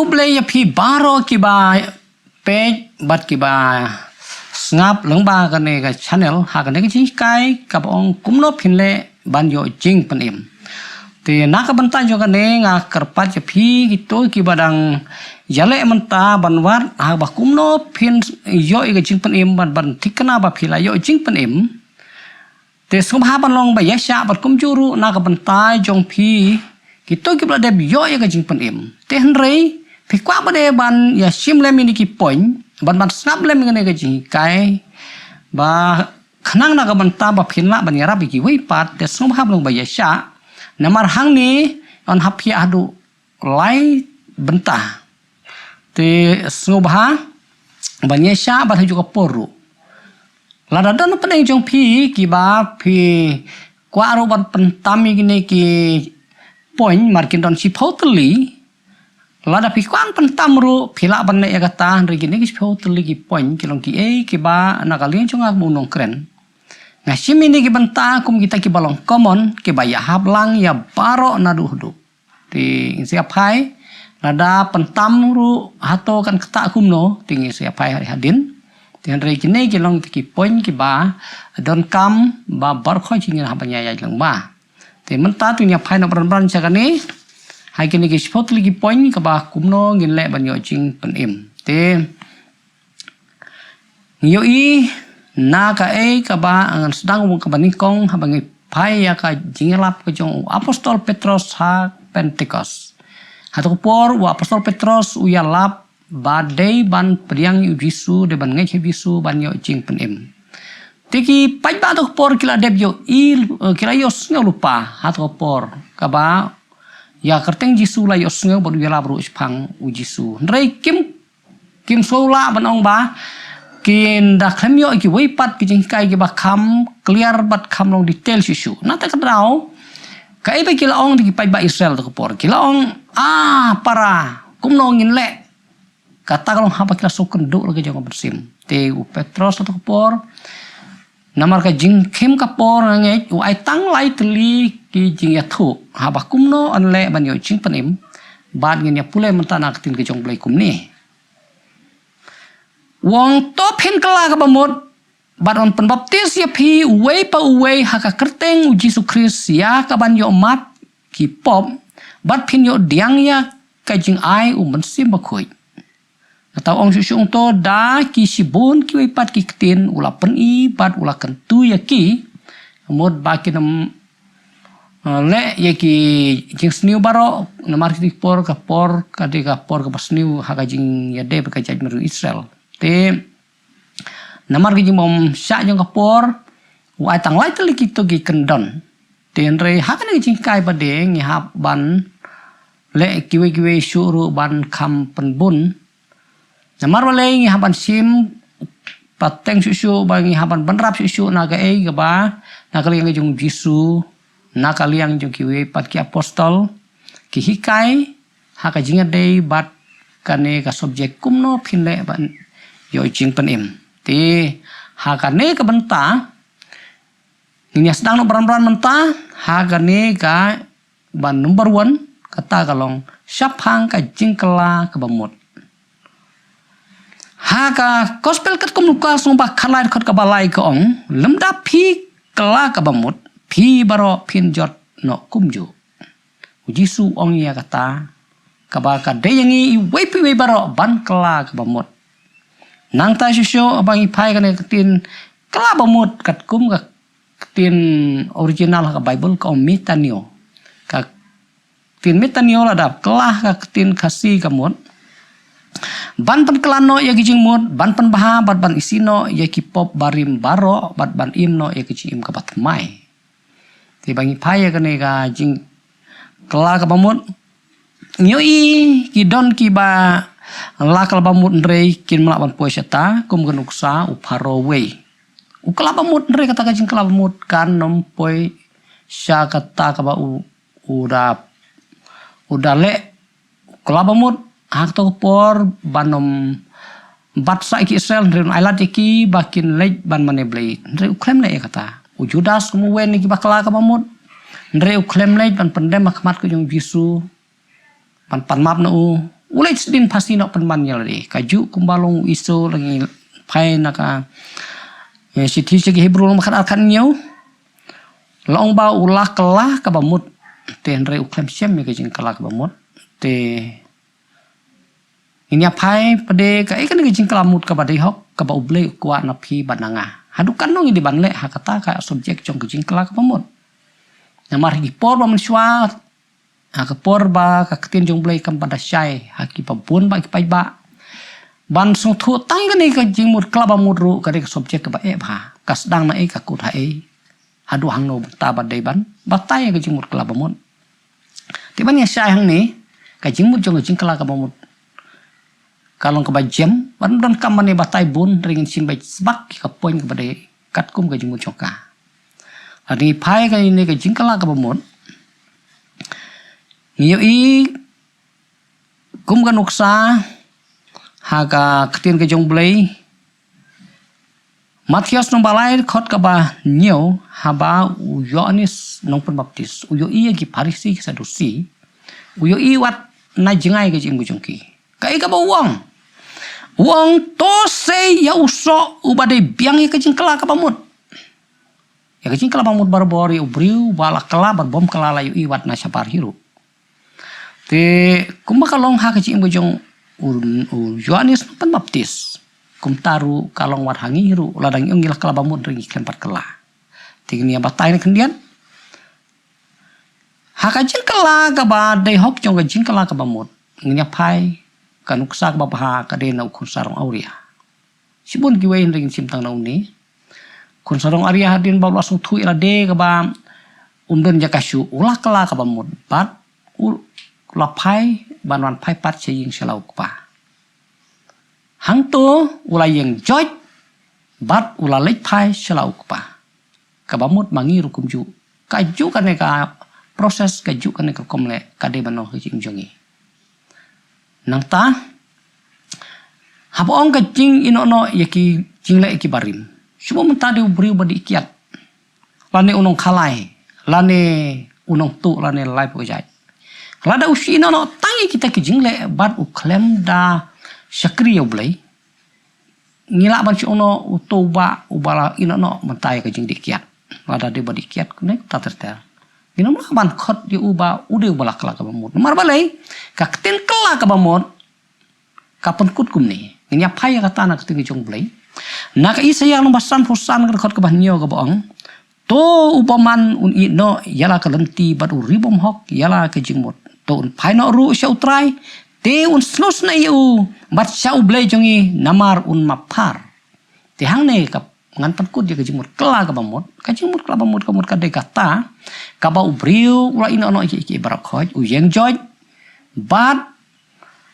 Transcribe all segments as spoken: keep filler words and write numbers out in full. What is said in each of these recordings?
Khublei ïa phi baroh kiba peit bad kiba sngap lyngba kane ka channel ha kane ka jinghikai kaba ong kumno phin leh ban ïoh jingpynim. Te na ka bynta jong kane nga kyrpad ïa phi kito kiba dang ïaleh mynta ban wad ha kaba kumno phin ïoh ïa ka jingpynim ban ban thikna ba phi la ïoh jingpynim. Te sngewbha ban long ba ïaishah bad kumjuh ruh na ka bynta jong phi kito kiba la dep ïoh ïa ka jingpynim. Te hynrei phi kwah ba dei ban ïa shim lem ïa kine ki point ban ban sngap lem ïa kane ka jinghikai ba khnang na ka bynta ba phin lah ban ïarap ïa kiwei pat, te sngewbha ban long ba ïaishah. Namar hangne yn hap ïa haduh lai bynta. Te sngewbha ban ïaishah bad ha kajuh ka por ruh. Lada don pdeng jong phi kiba phi kwah ruh ban pyntam ïa kine ki point, namar kin don shiphew tylli. Lada phi kwah pyntam ruh phi lah ban leh ïa kata, hynrei kine ki shiphew tylli ki point ki long kiei kiba na ka liang jong nga kum u nongkren, nga shim ïa kine ki bynta kum kita kiba long common kiba ïahap lang ïa baroh naduh haduh. Te ngin sa ïa phai, lada pyntam ruh hato kan ktah kumno, te ngin sa ïa phai hadien. Te hynrei kine ki long ki point kiba donkam ba baroh khoit ngin hap ban ïaid lyngba. Te mynta te ngin ïa phai noh bran bran sha kane ha kine ki shiphew tylli ki point kaba kumno ngin leh ban ïoh jingpynim. Te ngi ïohi na kaei kaba ngan sdang u kaba nyngkong haba ngi phai ïa ka jingïalap ka jong u apostol Petros ha Pentekost. Hato ka por u apostol Petros u ïalap ba dei ban pdiang ïa u Jisu, dei ban ngeit ha u Jisu ban ïoh jingpynim. Te ki paidbah hato ka por ki la dep ïohi, eh, ki la ïohsngew lypa hato ka por kaba ïa kyrteng Jisu la ïohsngew bad u ïalap ruh shaphang u Jisu. Hynrei kim kim sngewlah ban ong ba kin da khlem ïoh kiwei pat ki jinghikai kiba kham clear bad kham long detail shuh shuh. Na kata ka daw kaei ba ki la ong, te ki paidbah Israel hato ka por ki la ong, ah para, kumno ngin leh? Kata ka long haba ki la sngewkynduh la ka jong ka mynsiem. Te u Petros hato ka por, namar ka jingkhim ka por nga ngeit u ai tang lai tylli ki jingïathuh haba kumno yn leh ban ïoh jingpynim. Bad ngin ïa pule mynta na ka ktien ka jong u Blei kumne. U ong, to phin kylla kaba mut bad yn pynbaptis ïa phi uwei pa uwei ha ka kyrteng u Jisu Khrist ïa kaban ïoh map ki pop, bad phin ïoh pdiang ïa ka jingai u Mynsiem Bakhuid. Kata u ong shuh shuh u ong, to da ki shibun kiwei pat ki ktien u la pyni bad u la kyntu ïa ki, mut ba kin ym, eh, leh ïa ki jingsniew baroh, namar kata ka por, ka por ka dei ka por kaba sniew ha ka jingïadei bad ka jaitbynriew Israel. Te namar ka jingbym shah jong ka por, u ai tang lai tylli kito ki kyndon. Te hynrei ha kane ka jinghikai ba dei ngi hap ban leh kiwei kiwei shuh ruh ban kham pynbun. Namar balei ngi hap ban shim pateng shuh shuh, ba ngi hap ban bynrap shuh shuh na kaei kaba na ka liang ka jong u Jisu, na ka liang jong kiwei pat ki apostol ki hikai ha ka jingïadei bad kane ka subject, kumno phin leh ban ïoh jingpynim. Te ha kane ka bynta ngin ïa sdang noh bran bran mynta ha kane kaba number one, kata ka long shaphang ka jingkylla kaba mut. Ha ka Gospel katkum u Lukas lynnong ba khatlai dkhot kaba lai ka ong, lymda phi kylla kaba mut, phi baroh phin jot noh kumjuh. U Jisu u ong ïa kata kaba ka dei ïa ngi iwei pa iwei baroh ban kylla kaba mut. Nangta shuh shuh haba ngi phai kane ka ktien kylla ba mut katkum ka ktien original ha ka Baibl ka ong metanoeo. Ka ktien metanoeo lada kylla ha ka ktien Khasi ka mut ban pynkylla noh ïa ki jingmut, ban pynbha bad ban isih noh ïa ki pop barim baroh bad ban im noh ïa ka jingim kaba thymmai. Te ba ngi phai ïa kane ka jingkylla kaba mut, ngi ïohi ki don kiba la kylla ba mut hynrei kim lah ban poi shata, kum ka nuksa u Pharaoh wei. U kylla ba mut hynrei kata ka jingkylla ba mut kan ym poi sha kata kaba u, u da, u da leh. U kylla ba mut ha kato ka por ban ym bat sah ïa ki Israel, hynrei un ailad ïa ki ba kin leit ban mane blei, hynrei u khlem leh ïa kata. U Judas kum uwei na kiba kylla kaba mut, hynrei u khlem leit ban pyndem ha khmat ka jong u Jisu ban pan map na u. U leit sdien phasi noh pynban ïa lade. Kajuh kumba long u Esau, la ngi phai na ka, eh, shithi sha ki Hebru lynnong khatar khathynñiew. La ong ba u la kylla kaba mut. Te hynrei u khlem shem ïa ka jingkylla kaba mut. Te ngin ïa phai pat de kaei kane ka jingkylla mut kaba dei hok, kaba U Blei u kwah na phi bad na nga. Haduh katno ngi dei ban leh ha kata ka subject jong ka jingkylla kaba mut. Namar ha ki por ba mynshuwa, ha ka por ba ka ktien jong U Blei kam pat da shai ha kiba bun ba ki paidbah, ban sngewthuh tang kane ka jingmut kylla ba mut ruh ka dei ka subject kaba eh bha. Ka sdang na ei, ka kut ha ei, haduh hangno mynta ba dei ban batai ïa ka jingmut kylla ba mut. Te ban ïa shai hangne, ka jingmut jong ka jingkylla kaba mut ka long kaba jem, ban don kam ban ïa batai bun, hynrei ngin shim beit sbak ïa ka point kaba dei katkum ka jingmut jong ka. Lada ngi phai kane ka jingkylla kaba mut, ngi ïohi kum ka nuksa ha ka ktien ka jong U Blei. Mathaios lynnong ba lai dkhot kaba hynñiew, haba u Ïoannis Nongpynbaptis u ïohi ïa ki Pharisi ki Sadusi, u ïohi wat na jngai ka jingim ka jong ki. Kaei kaba u ong? U ong, to sei ïa u soh uba dei biang ïa ka jingkylla kaba mut. Ïa ka jingkylla ba mut barabor ïa u briew ba la kylla bad bym kylla, la ïohi wat na shabar hi ruh. Te kumba ka long ha ka jingim ka jong u, u Ïoannis Nongpynbaptis, kumta ruh ka long wat ha ngi ruh, lada ngi ong ngi la kylla ba mut hynrei ngi khlem pat kylla. Te ngin ïa batai na khyndiat ha ka jingkylla kaba dei hok jong ka jingkylla kaba mut. Ngin ïa phai, ka nuksa kaba bha ka dei na u khun sarong awria. Shibun kiwei hynrei ngin shim tang na une. Khun sarong awria, hadien ba u la sngewthuh ïa lade kaba um don jaka shuh, u la kylla kaba mut bad u la phai ban wan phai pat sha ïing sha la u kpa. Hangto u la ïeng joit bad u la leit phai sha la u kpa. Kaba mut ma ngi ruh kumjuh. Kajuh kane ka process, kajuh kane ka rukom leh ka dei ban long ha ka jingim jong ngi. Nangta haba ong ka jingïehnoh noh ïa ki jingleh kiba rim, shu ba mynta dei u briew ba dih kiad, lane u nongkhalai, lane u nongtuh, lane lai pyrshah. Lada u shu ïehnoh noh tang ïa kita ki jingleh bad u khlem da shakri ïa U Blei, ngi lah ban shu ong noh uto u bah uba la ïehnoh noh mynta ïa ka jingdih kiad. Lada dei ba dih kiad kumne, kumta ter ter, ngin ym lah ban khot ïa u ba u dei uba la kylla kaba mut. Namar balei? Ka ktien kylla kaba mut ka pynkut kumne. Ngin ïa phai ïa kata na ka ktien ka jong U Blei. Na ka Isaïah lynnong ba sanphew san, ka dkhot kaba hynñiew, kaba ong, to u bymman un ïehnoh ïa la ka lynti bad u riewbymhok ïa la ka jingmut. To un phai noh ruh sha U Trai, te un sngewsynei ïa u, bad sha U Blei jong ngi, namar un map phar. Te hangne ka ngan pynkut ïa ka jingmut kylla kaba mut. Ka jingmut kylla ba mut, ka mut ka dei kata kaba u briew u la ïehnoh noh ïa ki, ïa ki baroh khoit, u ïeng joit, bad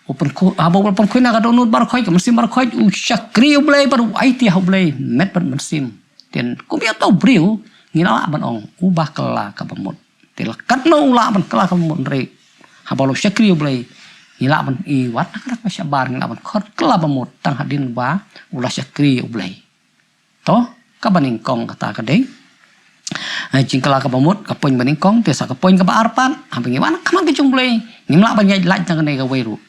u pynkhuid, haba u la pynkhuid na ka dohnud baroh khoit, ka mynsiem baroh khoit, u shakri U Blei bad u aiti ha U Blei met bad mynsiem. Te kum ïa uto u briew ngi lah ban ong uba kylla kaba mut. Te la katno u lah ban kylla kaba mut, hynrei haba u la shakri U Blei, ngi lah ban i wat na ka dak ba shabar, ngi lah ban khot kylla ba mut tang hadien ba u la shakri U Blei. To, kaba nyngkong kata ka dei, eh, jingkylla kaba mut, ka point ba nyngkong. Te sa ka point kaba ar pat, haba ngi wan ha khmat ka jong U Blei, ngim lah ban ïaid lait na kane kawei ruh.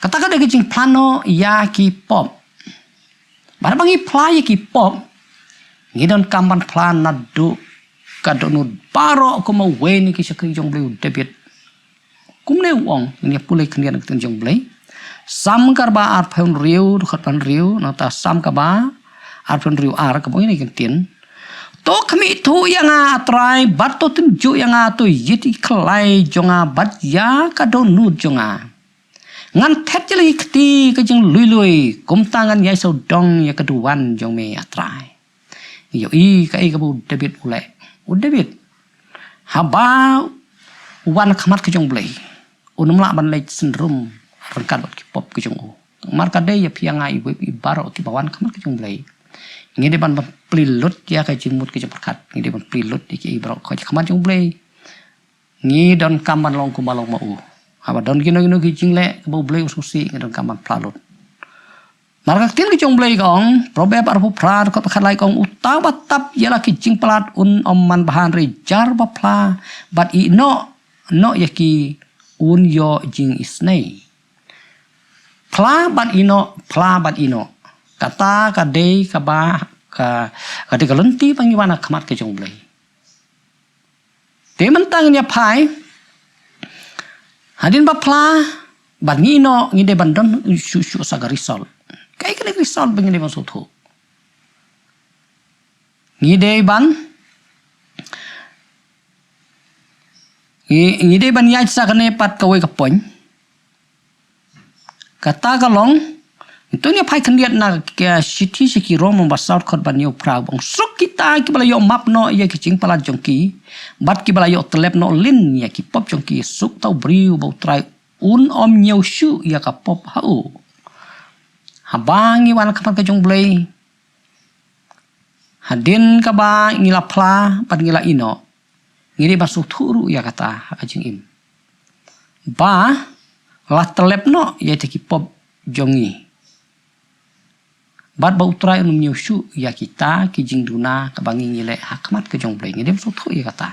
Kata ka dei ka jingphla noh ïa ki pop. Bad haba ngi phla ïa ki pop, ngi donkam ban phla naduh ka dohnud baroh, kum uwei na ki shakri jong U Blei, u David. Kumne u ong, ngin ïa pule khyndiat na ka ktien jong U Blei. Salm kaba arphew hynriew, dkhot ba hynriew, nangta Salm kaba arphew hynriew ar, kaba ong ïa kane ka ktien. To khmih thuh ïa nga, A Trai, bad to tynjuh ïa nga, to ïit ïa ki khlai jong nga bad ïa ka dohnud jong nga. Ngan thet ïa la ki kti ka jinglui lui, kumta ngan ïai sawdong ïa ka duwan jong me, A Trai. Ïohi kaei kaba u David u leh. U David, haba u wan ha khmat ka jong U Blei, un ym lah ban leit synrum ryngkat bad ki pop ka jong u. Namar ka dei ïa phi ïa nga, iwei i baroh kiba wan ha khmat ka jong U Blei, ngi dei ban, ban plie lut ïa ka jingmut ka jingpyrkhat. Ngi dei ban plie lut ïa kiei baroh ka jong, ha khmat jong U Blei. Ngi donkam ban long kumba long ma u. Haba don kino kino ki jingleh ba U Blei u sngewsih, ngi donkam ban phla lut. Namar ka ktien ka jong U Blei ka ong, Proverb arphew phra, dkhot ba khatlai, ka ong, uta uba tap ïa la ki jingpalat un ym man bha, hynrei jar ba phla bad ïehnoh noh ïa ki un ïoh jingisynei. Phla bad ïehnoh, phla bad ïehnoh. Kata ka dei kaba, ka, ka dei ka lynti ba ngi wan ha khmat ka jong U Blei. Te mynta ngin ïa phai, hadien ba phla bad ngi ïehnoh, ngi dei ban don shuh shuh sa ka result. Kaei kane ka result ba ngi dei ban sngewthuh? Ngi dei ban, ngi, ngi dei ban ïaid sa kane pat kawei ka point. Kata ka long, to ngin ïa phai khyndiat na ka shithi sha ki Rom, lynnong ba saw, dkhot ba hynñiew phra, ba ong, suk kita kiba la ïoh map noh ïa ki jingpalat jong ki, bad kiba la ïoh tyllep noh lin ïa ki pop jong ki, suk uta u briew ba U Trai un ym ñiew shuh ïa ka pop ha u. Haba ngi wan ha khmat ka jong U Blei, hadien kaba ngi la phla bad ngi la ïehnoh, ngi dei ban sngewthuh ruh ïa kata ha ka jingim, ba la tyllep noh ïa kita ki pop jong ngi, bad ba U Trai un ym ñiew shuh ïa kita ki jingduna kaba ngi, ngi leh ha khmat ka jong U Blei. Ngi dei ban sngewthuh ïa kata.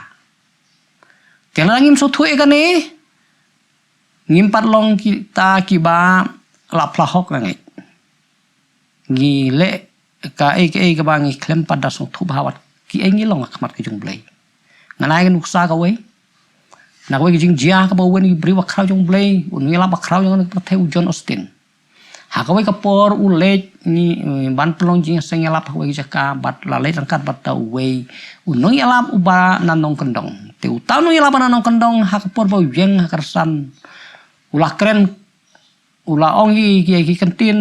Te lada ngim sngewthuh ïa kane, ngim pat long kita kiba la phla hok, nga ngeit. Ngi leh kaei kaei kaba ngi khlem pat da sngewthuh bha wat kiei ngi long ha khmat ka jong U Blei. Ngan ai ka nuksa kawei. Na kawei ka jingjia kaba uwei na ki briew bakhraw jong U Blei, u nongïalap bakhraw jong kane ka pyrthei, u John Osteen. Ha kawei ka por u leit, ngi, eh, ban pynlong jingïaseng ïalap ha kawei ka jaka, bad la leit ryngkat bad uta uwei u nongïalap uba na nongkyndong. Te uta u nongïalap uba na nongkyndong, ha ka por ba u ïeng ha ka rynsan, u la kren, u la ong ïa ki, ki kyntien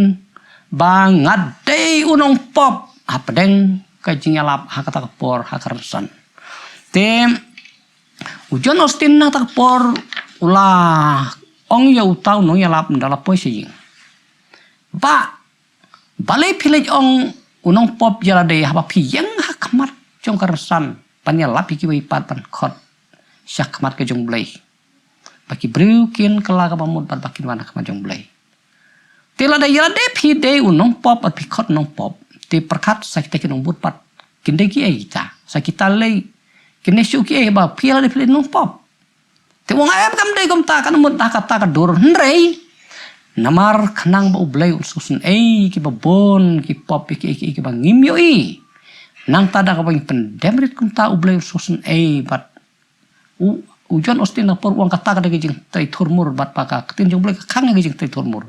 ba nga dei u nongpop hapdeng ka jingïalap ha kata ka por ha ka rynsan. Te u John Osteen na kata ka por u la ong ïa uta u nongïalap ynda la poi sha ïing, ba balei phi leit ong u nongpop ïa lade, haba phi ïeng ha khmat jong ka rynsan ban ïalap ïa kiwei pat ban khot sha khmat ka jong U Blei, ba ki briew kin kylla kaba mut bad ba kin wan ha khmat jong U Blei. Te lada ïa lade phi dei u nongpop bad phi khot nongpop, te pyrkhat sa kita ki nongbud pat kin dei kiei kita, sa kita lei kin dei shuh kiei ba phi ïa lade phi dei nongpop. Te u ong em, kam dei kumta, kan mut ha kata ka dur, hynrei namar khnang ba U Blei un sngewsynei ïa kiba bun ki pop, ïa kiei kiei kiba ngim ïohi. Nangta da kaba ngi pyndem rit kumta U Blei un sngewsynei bad u, u John Osteen na ka por u ong kata ka dei ka jingtrei thurmur bad ba ka ktien jong U Blei ka khang ïa ka jingtrei thurmur.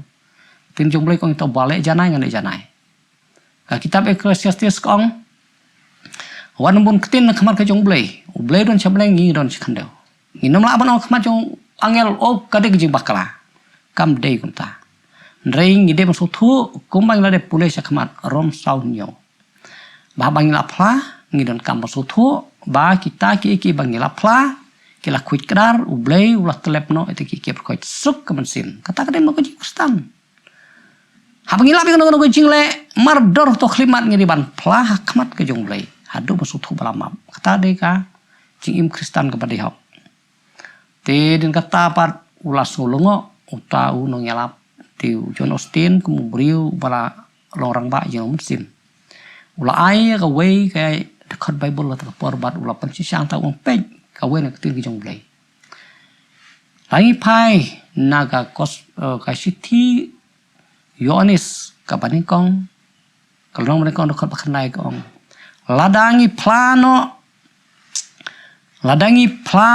Ktien jong U Blei ka ong ïa uta uba leh janai ngan leh janai. Ka kitab Ecclesiastes ka ong, wat nym bun ktien na khmat ka jong U Blei. U Blei don sha bneng, ngi don sha khyndew. Ngin ym lah ban ong khmat jong u angel, o ka dei ka jingbakla. Kam dei kumta. Hynrei ngi dei ban sngewthuh kumba ngi la dep pule sha khmat, Rom saw hynñiew. Ba haba ngi la phla, ngi donkam ban sngewthuh ba kita kiei kiei ba ngi la phla ki la khuid kdar, U Blei u la tyllep noh ïa kita ki, ki pyrkhat suk ka mynsiem. Kata ka dei mo ka jingkhristan. Haba ngi lap ïa kano kano ka jingleh mardor, to khyllipmat ngi dei ban phla ha khmat ka jong U Blei haduh ban sngewthuh ba la map. Kata dei ka jingim khristan kaba dei hok. Te dien kata pat u la sngewlyngngoh uta u nongïalap, te u John Osteen kum u briew uba la long rangbah ïa u mynsiem, u la ai ïa kawei ka dkhot Baibl ha kata ka por bad u la pynshisha, te u ong peit kawei na ka ktien ka jong U Blei. Lada ngi phai na ka kos, eh, ka shithi Ïoannis kaba nyngkong, ka lynnong ba nyngkong, dkhot ba khyndai ka ong, lada ngi phla noh, lada ngi phla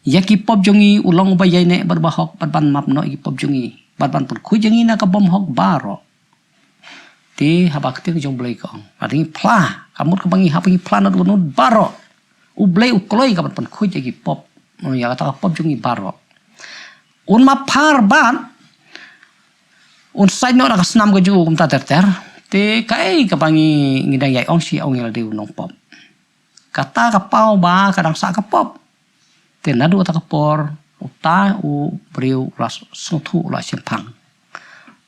ïa ki pop jong ngi, u long uba ïaineh bad uba hok bad ban map noh ïa ki pop jong ngi bad ban pynkhuid ïa ngi na ka bymhok baroh. Te haba ka ktien ka jong U Blei ka ong, lada ngi phla, ka mut kaba ngi, haba ngi phla naduh naduh baroh, U Blei u kloi ka ban pynkhuid ïa ki pop, ïa kata ka pop jong ngi baroh. Un map phar bad un sait noh na ka snam ka jong u kumta ter ter. Te kaei kaba ngi, ngi dang ïai ong shi, ong ïa lade u nongpop. Kata ka paw ba ka dang sah ka pop. Te naduh kata ka por uta u briew u la sngewthuh, u la shemphang.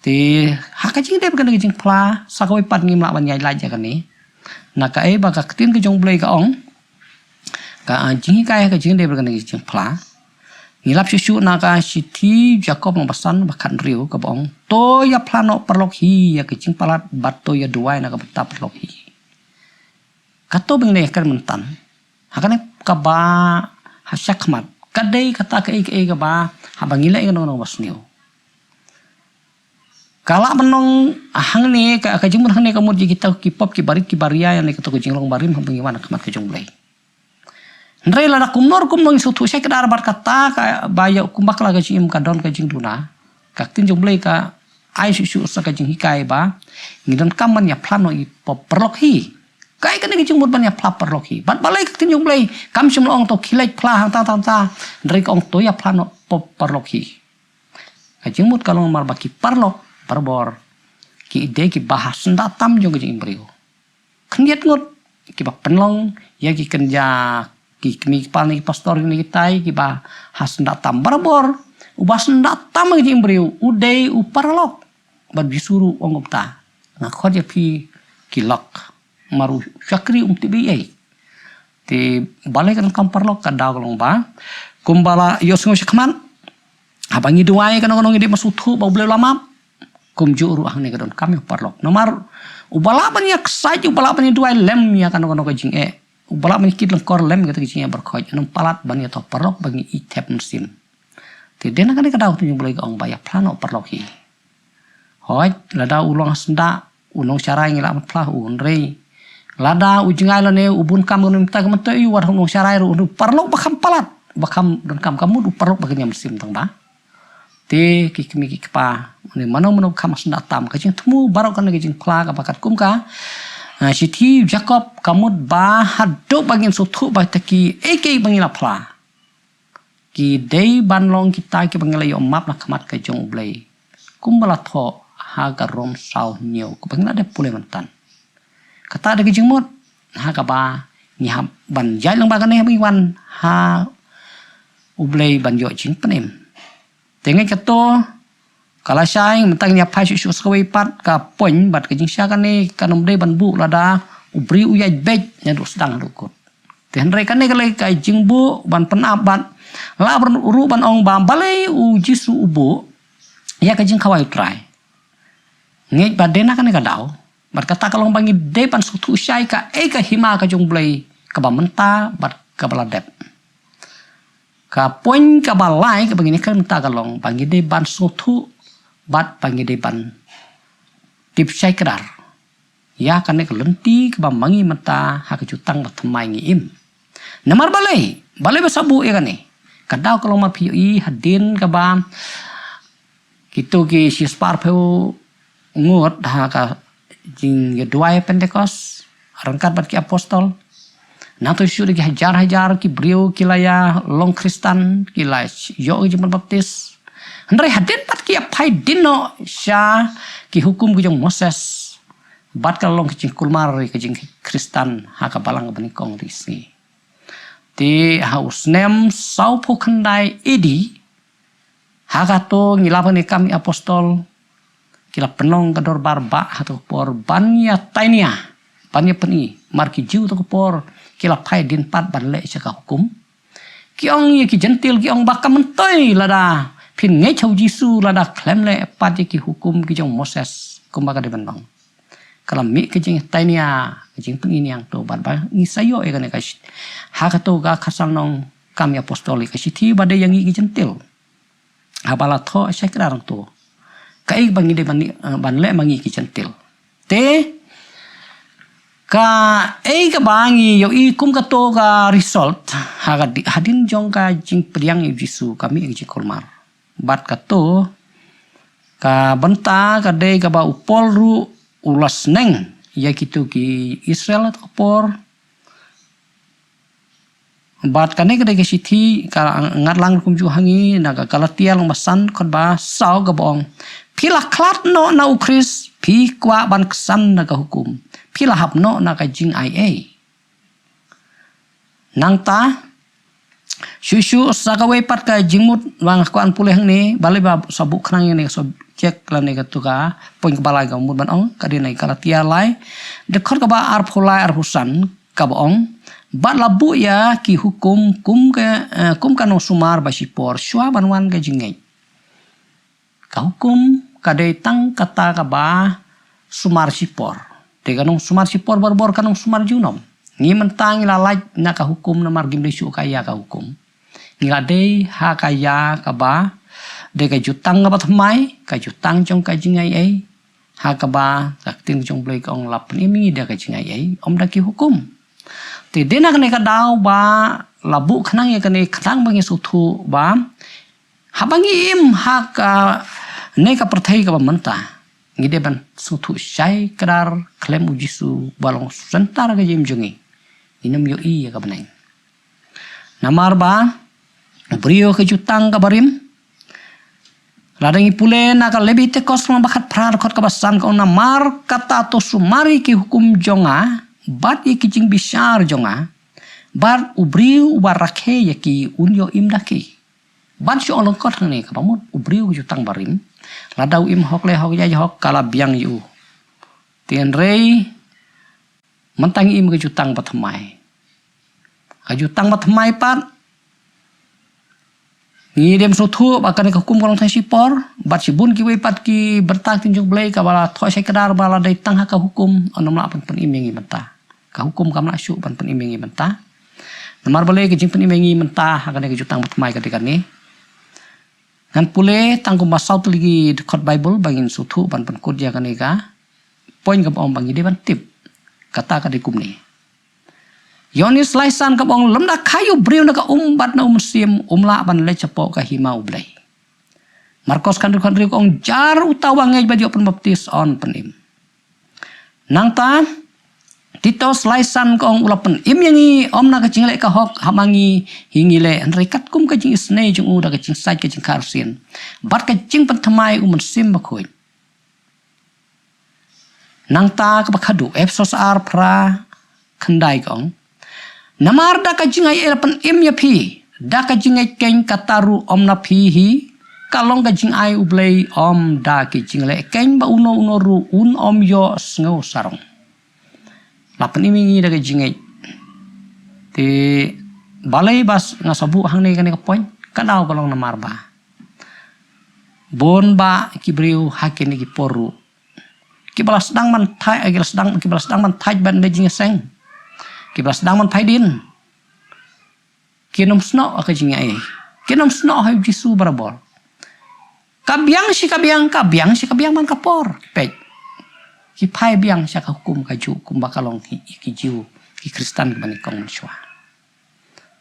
Te ha ka jingdei bad kane ka jingphla, sa kawei pat ngim lah ban ïaid lait ïa kane. Na kaei ba ka ktien ka jong U Blei ka ong, ka, ah, jinghikai ha ka jingdei bad kane ka jingphla. Ngi lap shuh shuh na ka shithi Jakob lynnong ba san, ba khathynriew, kaba ong, to ïa phla noh paralok hi ïa ka jingpalat bad to ïa duwai na ka bynta paralok hi. Kato ba ngi dei ïa kren mynta, ha kane kaba ha shakhmat, Ka dei kata kaei kaei kaba haba ngi leh ïa kano kano ba sniew. Ka lah ban long hangne, ka, ka jingmut hangne ka mut ïa kita ki pop ki barit ki baria ïa kane kato ka jinglong barim haba ngi wan ha khmat ka jong U Blei. Hynrei lada kumno ruh kumno ngi sngewthuh shai kdar bad kata kaba ïa kumba ka la ka jingim ka don ka jingduna, ka ktien jong U Blei ka ai shuh shuh sa ka jinghikai ba ngi donkam ban ïa phla noh ïa pop paralok hi. Kaei kane ka jingmut ban ïa phla paralok hi? Bad balei ka ktien jong U Blei kam shym la ong to khie leit phla hangta hangta hangta, hynrei ka ong to ïa phla noh pop paralok hi. Ka jingmut ka long namar ba ki paralok barabor ki dei kiba ha syndah tam jong ka jingim briew. Khyndiat ngut kiba pynlong ïa ki kynja, ki kmie ki kpa ne ki pastor ne ki tai kiba ha syndah tam. Barabor uba syndah tam ha ka jingim briew u dei u paralok. Bad U Jisu ruh u ong kumta, nga khot ïa phi ki lok, namar u shakri um tip ei ei. Te balei ka donkam paralok? Ka daw ka long ba kumba la ïohsngew shakhmat, haba ngi duwai kano kano ngi dei ban sngewthuh ba U Blei u la map. Kumjuh ruh hangne ka donkam ïa u paralok, namar uba lah ban ïa ksaid, uba lah ban ïa duwai lem ïa kano kano ka jingeh, uba lah ban ïa kit lyngkor lem ïa kata ka jingeh baroh khoit, ym palat ban ïa thoh paralok ba ngi ïeit thep mynsiem. Te dei na kane ka daw ka ktien jong U Blei ka ong ba ïa phla noh paralok hi. Hooid, lada u long ha syndah, u nongsharai ngi lah ban phla ha u, hynrei lada u jngai lane u bun kam kane mynta ka mynta, ïa u wat u nongsharai ruh, u paralok ba kham palat, ba kham donkam, ka mut u paralok ba kynja mynsiem tang ba. Te ki kmie ki kpa, une mano mano ba kham ha syndah tam, ka jingthmu baroh kane ka jingphla kaba katkum ka, ah, shithi u Jakob ka mut ba haduh ba ngin sngewthuh ba kita kiei kiei ba ngi la phla ki dei ban long kita kiba ngi la ïoh map na khmat ka jong U Blei, kumba la thoh ha ka Rom saw hynñiew kaba ngi la dep pule mynta. Kata dei ka jingmut ha kaba ngi hap ban ïaid lyngba kane haba ngi wan ha U Blei ban ïoh jingpynim. Te ngeit kato, ka la shai, mynta ngin ïa phai shuh shuh sa kawei pat ka point, bad ka jingshai kane kan ym dei ban buh lada u briew u ïaid beit naduh sdang haduh kut. Te hynrei kane ka lei ka jingbuh ban pynap bad lah ruh ban ong ba balei U Jisu u buh ïa ka jingkhawai U Trai. Ngeit ba dei na kane ka daw bad kata ka long ba ngi dei ban sngewthuh shai kaei ka hima ka jong U Blei kaba mynta bad kaba la dep. Ka point kaba lai kaba ngin ïakren mynta ka long ba ngi dei ban sngewthuh bad ba ngi dei ban tip shai kdar ïa kane ka lynti kaba ma ngi mynta ha ka jutang ba thymmai ngi im. Namar balei, balei ba sa buh ïa kane? Ka daw ka long ba phi ïohi hadien kaba kito ki shispah arphew ngut ha ka jingïaduwai Pentekost ryngkat bad ki apostol, nangta shuh shuh da ki hajar hajar ki briew ki la ïa long Khristan, ki la ïoh ka jingpynbaptis. Hynrei hadien pat ki ïa phai dien noh sha ki hukum ki jong Moses bad ka la long ka jingkulmar ïa ka jingkhristan ha ka balang kaba nyngkong da ki sngi. Te ha u snem sawphew khyndai A D, ha kato ngi lap ïa kane ka kam ki apostol, ki la pynlong ka dorbar bah ha kato ka por ban ïa tainia, ban ïa pyni, namar ki Jiw kato ka por ki la phai dien pat ban leh sha ka hukum. Ki ong ïa ki Jentil, ki ong ba kam myntoi lada phin ngeit ha U Jisu lada khlem leh pat ïa ki hukum ki jong Moses kumba ka dei ban long. Ka la mih ka jingtainia, ka jingpyni niangto bad ba ngi sa ïoh ïa kane ka shi-, ha kato ka khatsan nong Kam ki Apostol ïa ka shithi ba dei ïa ngi ki Jentil. Haba la thoh shai kdar hangto kaei ba ngi dei ban, eh, ban leh ma ngi ki Jentil. Te kaei kaba ngi ïohi kum kato ka result ha ka di-, hadien jong ka jingpdiang ïa U Jisu ka mih ka jingkulmar. Bad kato ka bynta ka dei kaba u Paul ruh u la sneng ïa kito ki Israel ha ka por. Bad kane ka dei ka shithi ka ngat lang ruh kumjuh ha ngi na ka Galatia lyngba san, khatba saw, kaba ong, phi la khlad noh na U Khrist, phi kwah ban ksan na ka hukum, phi la hap noh na ka jingai ei. Nangta shuh shuh sa kawei pat ka jingmut ba nga kwah ban pule hangne, balei ba sa buh khnang ïa kane ka subject lane kato ka point kaba lai kaba mut ban ong, ka dei na Galatia lai, dkhot kaba arphew lai arphew san, kaba ong, bad la buh ïa ki hukum kum ka, eh, kum ka nongsumar ba shipor shuwa ban wan ka jingngeit. Ka hukum ka dei tang kata kaba sumar shipor. Te ka nongsumar shipor barabor ka nongsumar junom. Ngi mynta ngi la lait na ka hukum namar ngim dei shuh ka ïa ka hukum. Ngi la dei ha ka ïa kaba dei ka jutang kaba thymmai, ka jutang jong ka jingaiei. Ha kaba ka ktien jong U Blei ka ong la pynim ïa ngi da ka jingaiei, ym da ki hukum. Te dei na kane ka daw ba la buh khnang ïa kane khnang ba ngi sngewthuh ba haba ngi im ha kane ka pyrthei kaba mynta, ngi dei ban sngewthuh shai kdar khlem U Jisu ba long center ka jingim jong ngi. Ngin ym ïohi ïa ka bneng. Namar ba u briew ka jutang kaba rim. Lada ngi pule na ka Lebitikos lynnong ba khatphra dkhot kaba san ka ong, namar kata to sumar ïa ki hukum jong nga bad ïa ki jingbishar jong nga, bad u briew uba rakhe ïa ki un ïoh im da ki. Bad shu ong lyngkot hangne kaba mut u briew ka jutang ba rim, lada u im hok leh hok ïaid hok ka la biang ïa u. Te hynrei mynta ngi im ka jutang ba thymmai. Ka jutang ba thymmai pat ngi dei ban sngewthuh ba kane ka hukum ka long tang shipor, bad shibun kiwei pat ki bynta ktien jong U Blei kaba la thoh shai kdar ba la dei tang ha ka hukum, ym lah ban pynim ïa ngi mynta. Ka hukum kam lah shuh ban pynim ïa ngi mynta. Namar balei ka jingpynim ïa ngi mynta ha kane ka jutang ba thymmai ka dei kane. Ngan pule tang kumba saw tylli ki dkhot Baibl ba ngin sngewthuh ban pynkut ïa kane ka point kaba ong ba ngi dei ban tip. Kata ka dei kumne. Ïoannis lai san kaba ong, lymda kha ïa u briew na ka um bad na u mynsiem, um lah ban leit shapoh ka hima U Blei. Markos khathynriew khathynriew ka ong, jar uta uba ngeit bad ïoh pynbaptis yn pynim. Nangta Titus lai san ka ong, u la pynim ïa ngi ym na ka jingleh ka hok haba ngi hi ngi leh, hynrei katkum ka jingisynei jong u da ka jingsait ka jingkha arsien bad ka jingpynthymmai u Mynsiem Bakhuid. Nangta kaba khadduh, Ephesos ar phra khyndai ka ong, namar da ka jingaiei la pynim ïa phi da ka jingngeit keiñ, kata ruh ym na phi hi, ka long ka jingai U Blei, ym da ki jingleh keiñ, ba uno uno ruh un ym ïoh sngew sarong. La pynim ïa ngi da ka jingngeit. Te balei ba nga sa buh hangne kane ka point? Ka daw ka long namar ba bun bah ki briew ha kine ki por ruh kiba la sdang ban thait, ki la sdang, kiba la sdang ban thait ban leit jingïaseng, kiba la sdang ban phai dien, kin ym snoh ha ka jingaiei, kin ym snoh ha U Jisu barabor. Ka biang shi ka biang, ka biang shi ka biang man ka por. Peit. Ki phai biang sha ka hukum kajuh kumba ka long ki, ki Jiw, ki Khristan kiba nyngkong mynshuwa.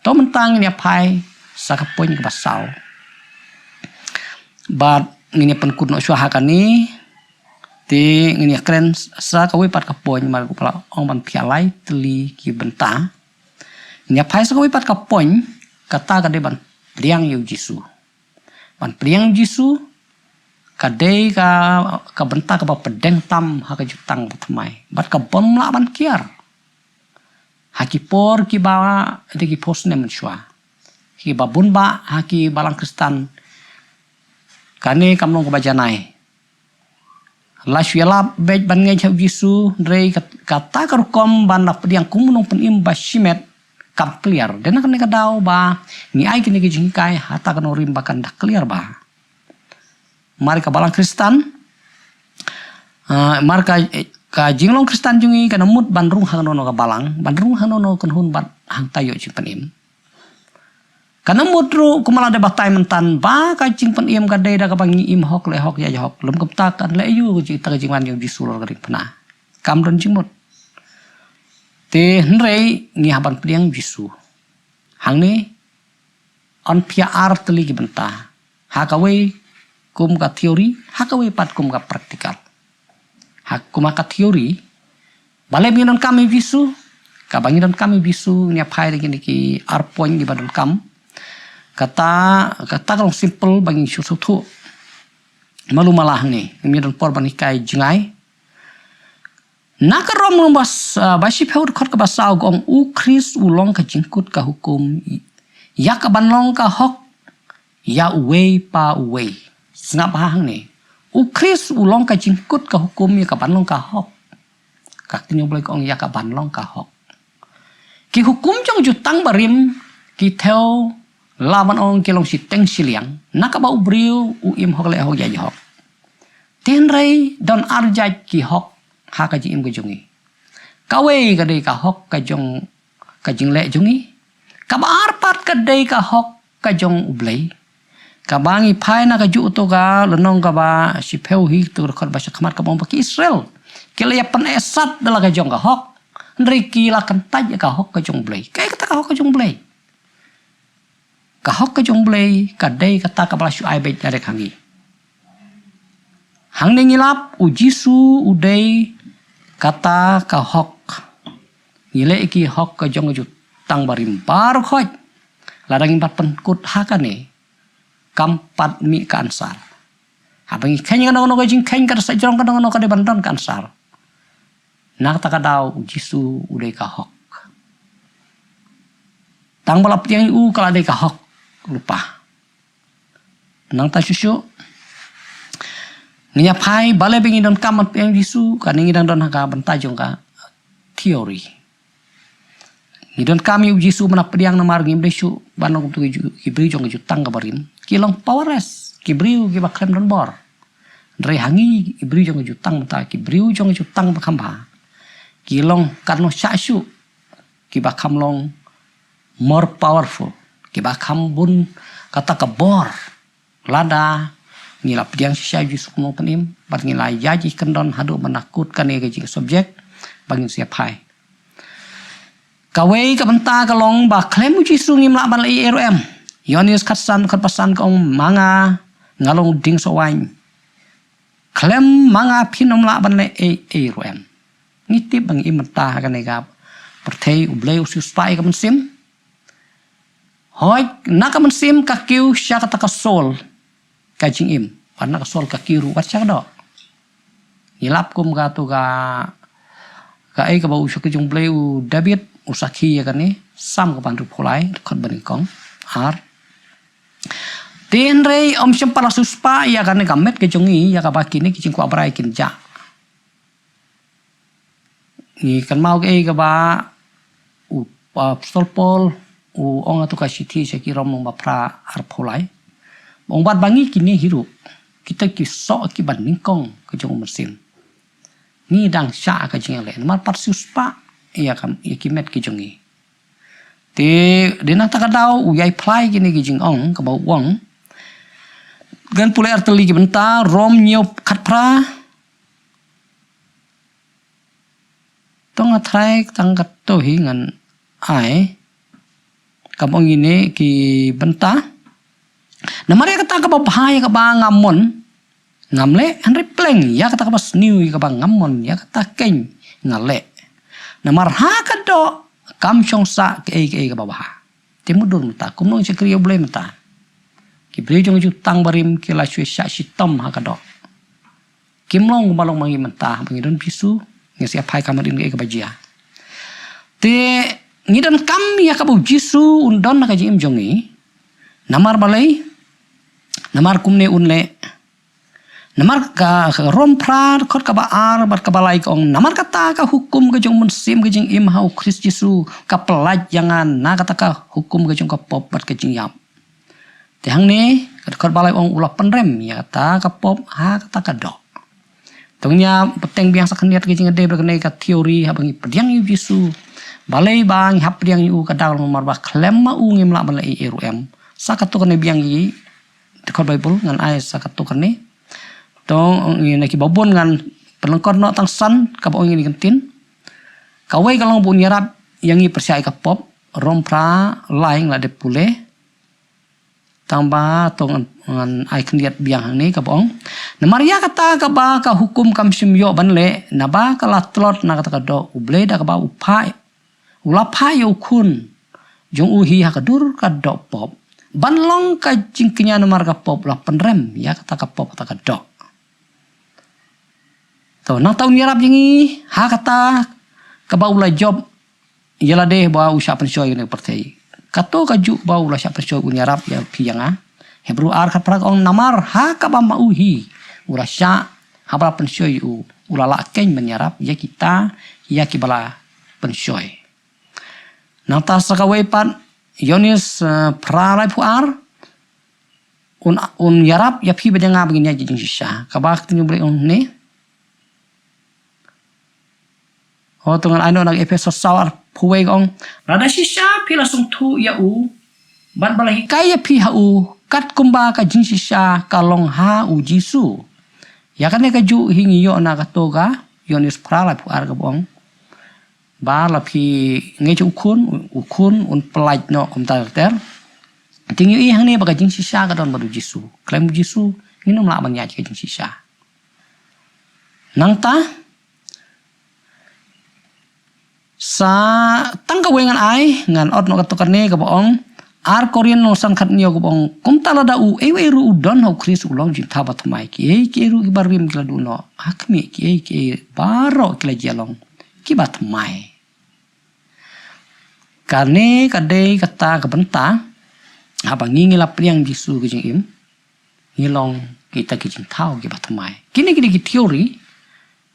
To mynta ngin ïa phai sha ka point kaba saw. Bad ngin ïa pynkut noh shuwa ha kane. Te ngin ïa kren sha kawei pat ka point, namar ba la ong ban phiah lai tylli ki bynta. Ngin ïa phai sha kawei pat ka point, kata ka dei ban pdiang ïa U Jisu. Ban pdiang U Jisu ka dei ka, ka bynta kaba pdeng tam ha ka jutang ba thymmai. Bad ka bym lah ban kiar. Ha ki por kiba dei ki por snem mynshuwa, kiba bun bah ha ki balang Khristan kane kam long kaba janai. La shu ïalap beit ban ngeit ha U Jisu, hynrei kat-, kata ka rukom ban la pdiang kum u nongpynim ba shimet kam clear. Dei na kane ka daw ba ngi ai kine ki jinghikai ha kata ka nongrim ba kan da clear ba mar ka balang Khristan, ah, mar ka, ka jinglong Khristan jong ngi kan ym mut ban rung hangno hangno ka balang, ban rung hangno hangno ka kynhun bad hangta ïoh jingpynim. Kan ym mut ruh kumba la dei batai mynta ba ka jingpynim ka dei da kaba ngi im hok leh hok ïaid hok. Lym kumta kan leh aïu ka jing, ta ka jingwan jong U Jisu halor ka diengphna? Kam don jingmut. Te hynrei ngi hap ban pdiang U Jisu. Hangne yn phiah ar tylli ki bynta. Ha kawei kum ka theory, ha kawei pat kum ka practical. Ha kum ka theory, balei ba ngi donkam ïa U Jisu? Kaba ngi donkam ïa U Jisu, ngin ïa phai da kine ki ar point kiba donkam. Kata, kata ka long simple ba ngin shu sngewthuh. Malu mala hangne, ngim don por ban hikai jngai. Na ka Rom lynnong ba s-, ah, ba shiphew dkhot kaba saw ka ong, U Khrist u long ka jingkut ka hukum ïa kaban long ka hok ïa uwei pa uwei. Sngap ha hangne. U Khrist u long ka jingkut ka hukum ïa kaban long ka hok. Ka ktien U Blei ka ong ïa kaban long ka hok. Ki hukum jong jutang barim ki thew la ban ong ki long shiteng shiliang, na kaba u briew u im hok leh hok ïaid hok. Te hynrei don ar jait ki hok ha ka jingim ka jong ngi. Kawei ka dei ka hok ka jong ka jingleh jong ngi. Kaba ar pat ka dei ka hok ka jong U Blei. Kaba ngi phai na kajuh uto ka lynnong kaba shiphew hi, uto ka dkhot ba shakhmat, kaba ong ba ki Israel ki la ïa pyneh sat da la ka jong ka hok, hynrei ki la kyntait ïa ka hok ka jong U Blei. Kaei kata ka hok ka jong U Blei? Ka hok ka jong U Blei ka dei kata kaba la shu ai beit direct ha ngi. Hangne ngi lap, U Jisu u dei kata ka hok. Ngi leh ïa ki hok ka jong ka jutang barim baroh khoit. Lada ngim pat pynkut ha kane, kam pat mih ka answer. Haba ngi kheiñ kano kano ka jingkheiñ, ka da sah jrong kano kano, ka dei ban don ka answer. Na kata ka daw U Jisu u dei ka hok. Tang ba la pdiang ïa u ka la dei ka hok lypa. Nangta shuh shuh ngin ïa phai, balei ba ngi donkam ban pdiang Jisu, kane ngi dang don ha ka bynta jong ka theory. Ngi donkam ïa U Jisu ban ïa pdiang namar ngim dei shuh ban long kumto ki ju-, ki briew jong ka jutang kaba rim. Ki long powerless, ki briew kiba khlem don bor. Hynrei ha ngi ki briew jong ka jutang mynta, ki briew jong ka jutang ba kham bha, ki long katno shah shuh, kiba kham long more powerful, kiba kham bun kata ka bor. Lada ngi la pdiang shisha Jisu kum u nongpynim, bad ngi la ïaid ïa ki kyndon haduh ban da kut kane ka jing subject ba ngin sa ïa phai. Kawei ka bynta ka long ba khlem U Jisu ngim lah ban leh ei ei ruh em. Ïoannis khatsan, khatphra san ka ong, "Ma nga nga long u dieng soh waiñ. Khlem ma nga phin ym lah ban leh ei ei ruh em." Ngi tip ba ngi im mynta ha kane ka pyrthei, U Blei u siewspah ïa ka mynsiem. Hooid, na ka mynsiem ka kiew sha kata ka soul, ka jingim. Wat na ka soul ka kiew ruh wat sha ka doh. Ngi lap kum kato ka, kaei kaba u shakri jong U Blei u David u sakhi ïa kane, Salm kaba hynriewphew lai, dkhot ba nyngkong, ar. Te hynrei ym shym pat la siewspah ïa kane ka met ka jong ngi, ïa kaba kine ki jingkwah brai kin jah. Ngi kynmaw kaei kaba u, uh, Apostol Paul u ong ha kato ka shithi sha ki Rom lynnong ba phra, arphew lai. Ong bad ba ngi kine hi ruh, kita ki soh kiba nyngkong ka jong u mynsiem. Ngi dang shah ka jingïaleh namar pat siewspah ïa ka, ïa ki met ki jong ngi. Te dei na kata ka daw u ïai phla ïa kine ki jingong kaba u ong. Ngan pule artylli ki bynta, Rom hynñiew khatphra. To nga tharai tang katto hi ngan ai. Kaba ong ïa kine ki bynta. Namar ïa kata kaba bha ïa kaba nga mon, ngam leh, hynrei pleng ïa kata kaba sniew ïa kaba ngam mon, ïa kata keiñ nga leh. Namar ha ka doh kam shong sah kaei kaei kaba bha. Te mutdur mynta, kumno ngi shakri ïa U Blei mynta? Ki briew jong ka jutang barim ki la shu shah shitom ha ka doh. Kim long kumba long ma ngi mynta, ba ngi don Jisu, ngi sa ïa phai kam hadien kaei kaba jia. Te ngi donkam ïa kaba U Jisu un don ha ka jingim jong ngi. Namar balei? Namar kumne un leh. Namar ka, ka Rom phra dkhot kaba ar bad kaba lai ka ong, namar kata ka hukum ka jong u mynsiem ka jingim ha U Khrist Jisu ka pyllait ïa nga na kata ka hukum ka jong ka pop bad ka jingïap. Te hangne ka dkhot ba lai ong u la pynrem ïa kata ka pop ha kata ka doh. To ngin ïa bteng biang sa khyndiat ka jingïadei bad kane ka theory haba ngi pdiang ïa U Jisu. Balei ba ngi hap pdiang ïa u? Ka daw namar ba khlem ma u ngim lah ban leh ei ei ruh em. Sa katto katne biang ïa dkhot Baibl ngan ai sa katto katne. To ngi na kiba bun ngan pynlyngkot noh tang san kaba ong ïa kine ki ktien. Kawei ka long ba un ïarap ïa ngi pyrshah ïa ka pop, Rom phra lai, nga la dep pule. Tang ba to ngan, ngan ai khyndiat biang hangne kaba ong. Namar ïa kata kaba ka hukum kam shym ïoh ban leh, naba ka la tlot na kata ka doh, U Blei da kaba u phah, u la phah ïa u khun jong u hi ha ka dur ka doh pop. Ban long ka jingkñia namar ka pop, u la pynrem ïa kata ka pop ha kata ka doh. To nangta un ïarap ïa ngi ha kata kaba u la jop ïa lade ba u shah pynshoi ïa kane ka pyrthei. Kato kajuh ba u la shah pynshoi un ïarap ïa phi ïa nga. Hebru ar khatphra ka ong, namar ha kaba ma u hi u la shah, haba la pynshoi ïa u, u la lah keiñ ban ïarap ïa kita, ïa kiba la pynshoi. Nangta sa kawei pat, Ïoannis, eh, phra laiphew ar, un, un ïarap ïa phi bad ïa nga ba ngin ïaid ïa ka jingshisha. Kaba ka ktien U Blei ong ne. Ho, to ngan ai noh na Ephesos saw arphew wei ka ong, lada shisha phi la sngewthuh ïa u, Bad ba la hikai ïa phi ha u, kat kumba ka jingshisha ka long ha u Jisu. Ïa kane kajuh hi ngi ïoh na kato ka Ïoannis phra laiphew ar kaba ong. Ba la phi ngeit ha u Khun, u Khun un pyllait noh kumta ter ter. Te ngi ïohi hangne ba ka jingshisha ka don bad u Jisu. Khlem u Jisu, ngin ym lah ban ïaid ka jingshisha. Nangta, sa tang kawei ngan ai, ngan ot noh kato kane kaba ong, ar Korinth lyngkhat hynñiew kaba ong, kumta lada uei uei ruh u don ha u Khrist u long jingthaw bathymmai, kiei kiei ruh kiba rim ki la duh noh, ha khmih kiei kiei baroh ki la jia long kiba thymmai. Kane ka dei kata ka bynta, haba ngi ngi la pdiang Jisu ka jingim, ngi long kita ki jingthaw kiba thymmai. Kine kine ki theory,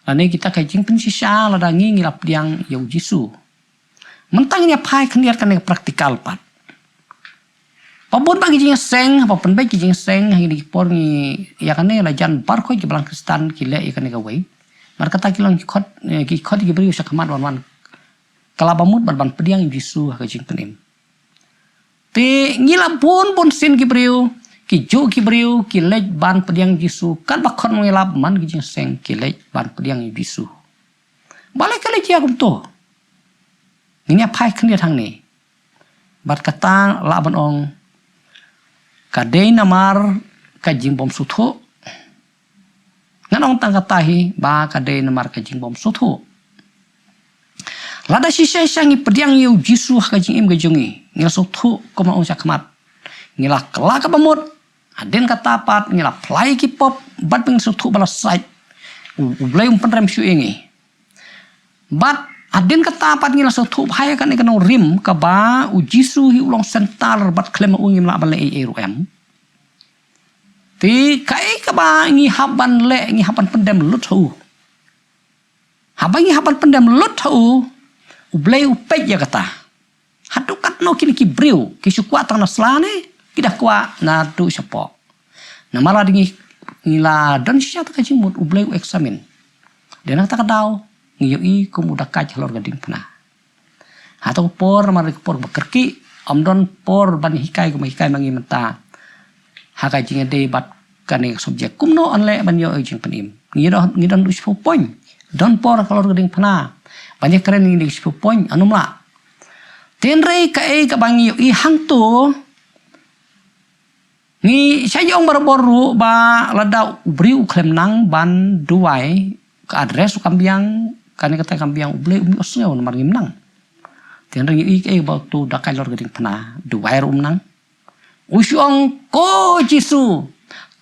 lane kita ka jingpynshisha lada ngi ngi la pdiang ïa u Jisu. Mynta ngin ïa phai khyndiat kane ka practical pat. Ba bun ba ki jingseng, ba pynbeit ki jingseng, ha kine ki por ngi ïa kane la jan baroh ki balang Khristan ki leh ïa kane kawei. Mar kata ki long ki khot, eh, ki khot ki briew sha khmat wan wan. Ka la ba mut ban ban pdiang Jisu ha ka jingpynim. Te ngi la bun bun sien ki briew, ki juh ki briew, ki leit ban pdiang Jisu, kat ba khot ngi lap man ki jingseng ki leit ban pdiang Jisu. Balei ka leit ïa kumto? Ngin ïa phai khyndiat hangne. Bad kata lah ban ong, ka dei namar ka jingbym sngewthuh. Ngan ong tang kata hi ba ka dei namar ka jingbym sngewthuh. Lada shisha shisha ngi pdiang ïa u Jisu ha ka jingim ka jong ngi, ngi la sngewthuh kumba ong sha khmat. Ngi la kylla kaba mut, hadien kata pat ngi la phla ïa ki pop, bad ba ngi sngewthuh ba la sait. U, U Blei um pynrem shuh ïa ngi. Bad hadien kata pat ngi la sngewthuh bha ïa kane ka nongrim kaba u Jisu hi u long centre bad khlem ma u ngim lah ban leh ei ei ruh em. Te kaei kaba ngi hap ban leh, ngi hap ban pyndem lut ha u. Haba ngi hap ban pyndem lut ha u, U Blei u peit ïa kata. Haduh katno kine ki briew, ki shu kwah tang na sla ne, ki da kwah naduh shapoh. Namar lada ngi, ngi la don shisha ta ka jingmut, U Blei u examine. Dei na kata ka daw, ngi ïohi kum u dakaid halor ka diengphna. Ha ta ka por, namar ka por ba kyrkieh, ym don por ban hikai kum hikai ma ngi mynta. Ha ka jingïadei bad kane ka subject. Kumno yn leh ban ïoh jingpynim. Ngi don, ngi don haduh shiphew point. Don por halor ka diengphna. Ban ïakren ngi da shiphew point, ym lah. Hynrei kaei kaba ngi ïohi hangto, ngi shait ong barabor ruh ba lada u briew u khlem nang ban duwai, ka address u kam biang, kane kata kam biang, U Blei um ïohsngew namar ngim nang. Hynrei ngi ïohi kaei ba uto u dakaid halor ka diengphna, duwai ruh um nang. U shu ong, ko Jisu,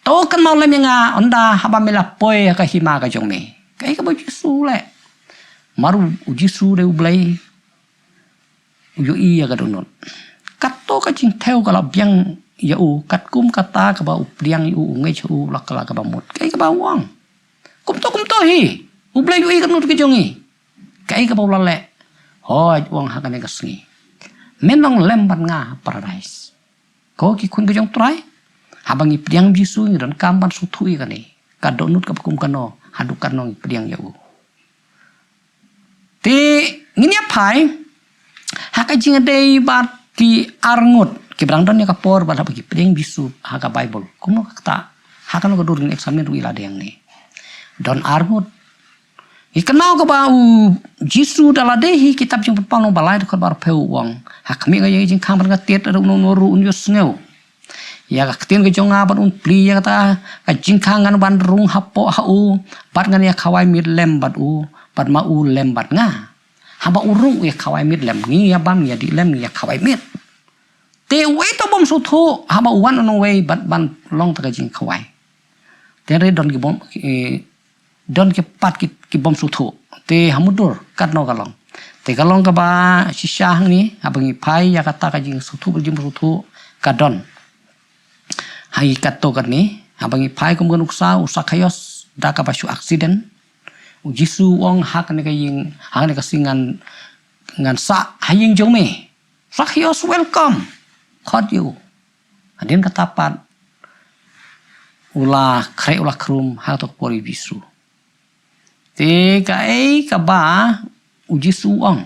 to kynmaw lem ïa nga ynda haba me la poi ha ka hima ka jong me. Kaei kaba u Jisu u leh? Namar u Jisu u dei U Blei. U ïohi ïa ka dohnud. Kato ka jingthew ka la biang ïa u, katkum kata kaba u pdiang ïa u, u ngeit ïa u, la ka la kaba mut. Kaei kaba u ong? Kumto kumto hi. U Blei u ïohi ka dohnud ka jong ngi. Kaei kaba u la leh? Hooid, u ong ha kane ka sngi, men long lem bad nga ha Paradise. Ko ki khun ka jong U Trai, haba ngi pdiang Jisu ngi donkam ban sngewthuh ïa kane. Ka dohnud kaba kum kano, haduh katno ngi pdiang ïa u. Te ngin ïa phai ha ka jingïadei bad ki arngut kiba dang don ïa ka por bad haba ki pdiang Jisu ha ka Baibl. Kumno ka ktah, ha kano ka dur ngin examine ruh ïa lade hangne. Don arngut. Ngi kynmaw kaba u Jisu da la dei hi kitab Jingpynpaw lynnong ba lai dkhot ba arphew u ong, ha khmih nga ïa ka jingkhang bad nga tied, haduh uno uno ruh un ïohsngew ïa ka ktien ka jong nga bad un plie ïa kata ka jingkhang, ngan wan rung hapoh ha u bad ngan ïa khawai miet lem bad u, bad ma u lem bad nga. Haba u rung u ïa khawai miet lem, ngi ïa bam, ngi ïa dih lem, ngi ïa khawai miet. Te uwei to bym sngewthuh haba u wan na uwei bad ban long ta ka jingkhawai. Te hynrei don ki bym, eh, don ki pat ki, ki bym sngewthuh. Te ha mutdur katno ka long? Te ka long kaba shisha hangne, haba ngi phai ïa kata ka jingsngewthuh bad jingsngewthuh ka don. Ha ngi katto katne, haba ngi phai kum ka nuksa, u Sakhaios da kaba shu accident. U Jisu u ong ha kane ka ïing, ha kane ka sngi ngan, ngan sah ha ïing jong me. Sakhaios, welcome. Khot ïa u. Hadien kata pat u la khreh u la khrum ha kato ka por ïa u Jisu. Te kaei kaba u Jisu u ong?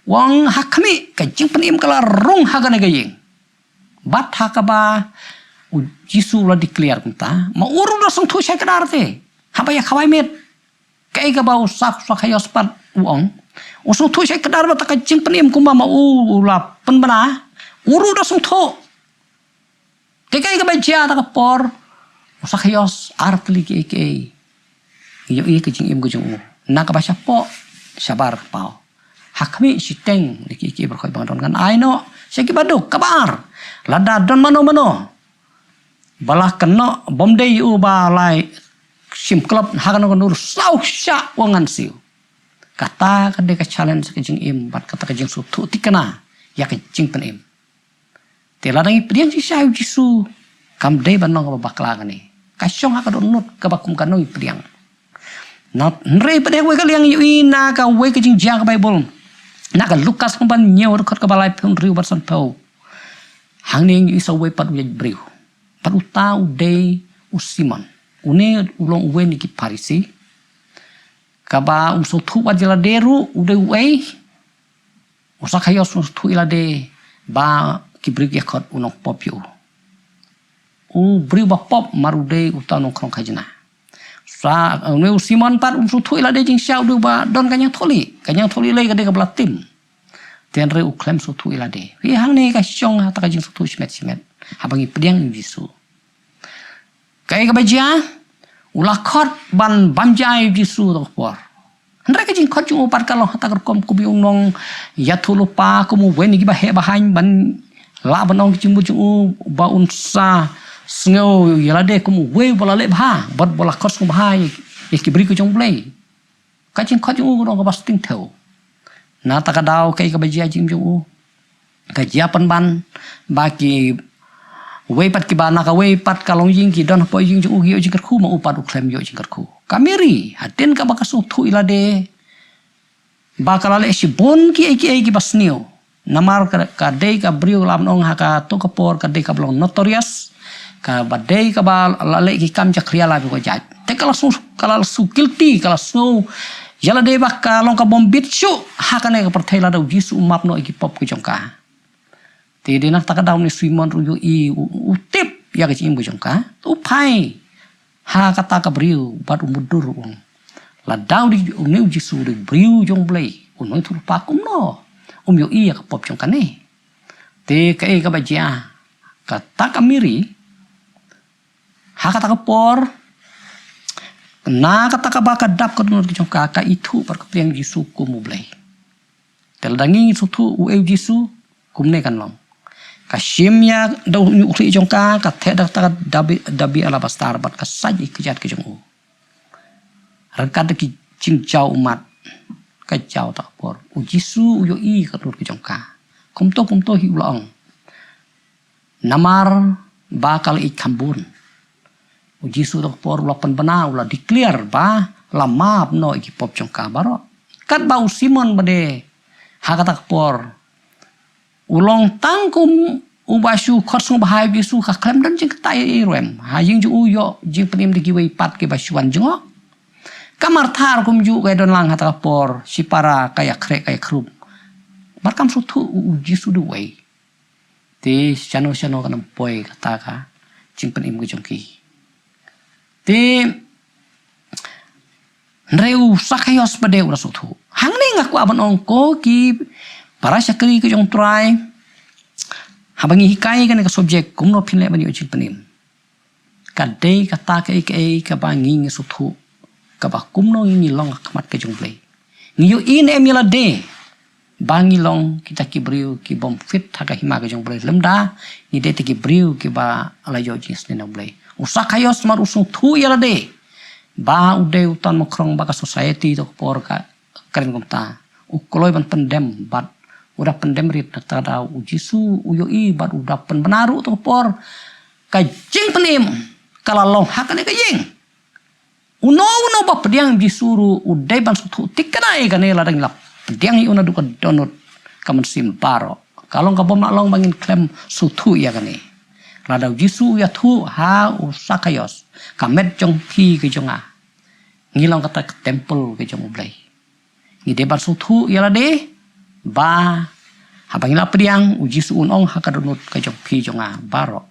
U ong ha khmih ka jingpynim ka la rung ha kane ka ïing. Bad ha kaba u Jisu u la declare kumta, ma u ruh u da sngewthuh shai kdar te. Haba ïa khawai miet. Kaei kaba u Sa-, Sakhaios pat u ong. U sngewthuh shai kdar ba kata ka jingpynim kumba ma u u la pynbna. U ruh u da sngewthuh. Te kaei kaba jia kata ka por, u Sakhaios ar tylli kiei kiei. Ïohi ka jingim ka jong u. Na kaba shapoh, shabar ka paw. Ha khmih shiteng, da kiei kiei baroh kaba nga don ngan ai noh sha kiba duk, kaba ar. Lada don mano mano ba la kynnoh, bym dei u ba la shim klop ha kano kano ruh, saw shah u ngan siew. Kata ka dei ka challenge ka jingim, bad kata ka jingsngewthuh thikna ïa ka jingpynim. Te lada ngi pdiang jingshisha ïa u Jisu, kam dei ban long kaba bakla kane. Ka shong ha ka dohnud kaba kum kano ngi pdiang. Na, hynrei pat ha kawei ka liang ngi ïohi na kawei ka jingjia ka Baibl. Na ka Lukas lynnong ba hynñiew, dkhot kaba laiphew hynriew bad sanphew. Hangne ngi ïohi sa uwei pat u ïaid briew. Pat uta u dei u Simon. Une u long uwei na ki Pharisi. Kaba um sngewthuh wat ïa lade ruh u dei uei. U Sakhaios u sngewthuh ïa lade ba ki briew ki ïakhot u nongpop ïa u. U briew ba pop mar u dei uta u nongkhrong khajna. Sa, une u Simon pat um sngewthuh ïa lade jingshisha u dei uba don ka ñiangthohlieh. Ka ñiangthohlieh lei ka dei kaba la tim. Te hynrei u khlem sngewthuh ïa lade. Hi hangne ka shong ha kata ka jingsngewthuh shimet shimet. Haba ngi pdiang ïa u Jisu. Kaei kaba jia, u la khot ban bam ja ïa u Jisu kata ka por. Hynrei ka jingkhot jong u pat ka long ha kata ka rukom kum u nongïathuhlypa, kum uwei na kiba heh ba haiñ ban lah ban ong ka jingmut jong u ba un sa sngew ïa lade kum uwei ba la leh bha, bad ba la khot sngewbha ïa, ïa ki briew ka jong u Blei. Ka jingkhot jong u ka long kaba sting thew. Na kata ka daw kaei kaba jia jingim jong u. Ka jia pynban ba kiwei pat kiba na kawei pat ka longïing ki don hapoh ïing jong u ki ïoh jingkyrkhu, ma u pat u khlem ïoh jingkyrkhu. Ka Mary, hadien kaba ka sngewthuh ïa lade ba ka la leh shibun kiei kiei kiba sniew. Namar ka, ka dei ka briew, lah ban ong ha kato ka por ka dei kaba long notorious, kaba dei kaba la leh ki kam jakhlia la phi ko jait. Te ka la sngew, ka la sngew guilty, ka la sngew ïa lade ba ka long ka bym bit shuh ha kane ka pyrthei lada u Jisu u map noh ïa ki pop ka jong ka. Te dei na kata ka daw une u Simon ruh u ïohi, u, u tip ïa ka jingim ka jong ka. U phai ha kata ka briew bad u mutdur, u ong, lada u dei une u Jisu, u dei u briew jong u Blei, un ïathuhlypa kumno um ïohi ïa ka pop jong kane. Te kaei kaba jia, kata ka Mary, ha kata ka por, na kata kaba ka dap ka dohnud ka jong ka, ka ithuh bad ka pdiang ïa u Jisu kum u Blei. Te lada ngi sngewthuh uei u Jisu, kumne kan long. Ka shim ïa da u hynñiewkhlieh jong ka, ka theh da kata ka dabi, dabi alabastar bad ka sait ïa ki kjat ka jong u. Ryngkat da ki jingjaw ummat, ka jaw kata ka por. U Jisu u ïohi ka dohnud ka jong ka. Kumto kumto hi u la ong. Namar ba ka la ïeit kham bun. U Jisu kata ka por u la pynbna, u la declare ba la map noh ïa ki pop jong ka baroh. Katba u Simon ba dei ha kata ka por u long tang kum uba shu khot sngewbha ïa u Jisu, ka khlem don jingkyntait ei ei ruh em. Ha ïing jong u ïoh jingpynim da kiwei pat kiba shu wan jngoh. Ka Martha ruh kumjuh ka ïadon lang ha kata ka por, shipara ka ïakhreh ka ïakhrum. Namar kam sngewthuh u, u Jisu u dei uei. Te shano shano kan ym poi kata ka jingpynim ka jong ki. Te hynrei u Sakhaios ba dei u la sngewthuh. Hangne nga kwah ban ong ko ki para shakri ka jong u Trai, haba ngi hikai kane ka subject kumno phin leh ban ïoh jingpynim. Ka dei kata kaei kaei kaba ngi ngi sngewthuh, kaba kumno ngi ngi long ha khmat ka jong u Blei. Ngi ïohi ne em ïa lade ba ngi long kita ki briew ki bym fit ha ka hima ka jong u Blei, lymda ngi dei kita ki briew kiba la ïoh jingsneng na u Blei. U Sakhaios namar u sngewthuh ïa lade ba u dei uta u nongkhrong ba ka society kata ka por ka kren kumta. U kloi ban pyndem bad u da pyndem rit, na kata ka daw u Jisu u ïohi bad u da pynbna ruh kata ka por. Ka jingpynim ka la long ha kane ka ïing. Uno uno ba pdiang ïa u Jisu ruh u dei ban sngewthuh thikna ïa kane, lada ngi la pdiang ïa u naduh ka dohnud ka mynsiem baroh. Ka long ka bym lah long ba ngin khlem sngewthuh ïa kane. Lada u Jisu u ïathuh ha u Sakhaios, ka met jong phi ka jong nga, ngi long kata ka temple ka jong u Blei. Ngi dei ban sngewthuh ïa lade ba Haba ngi la pdiang, u Jisu un ong ha ka dohnud ka jong phi jong nga baroh,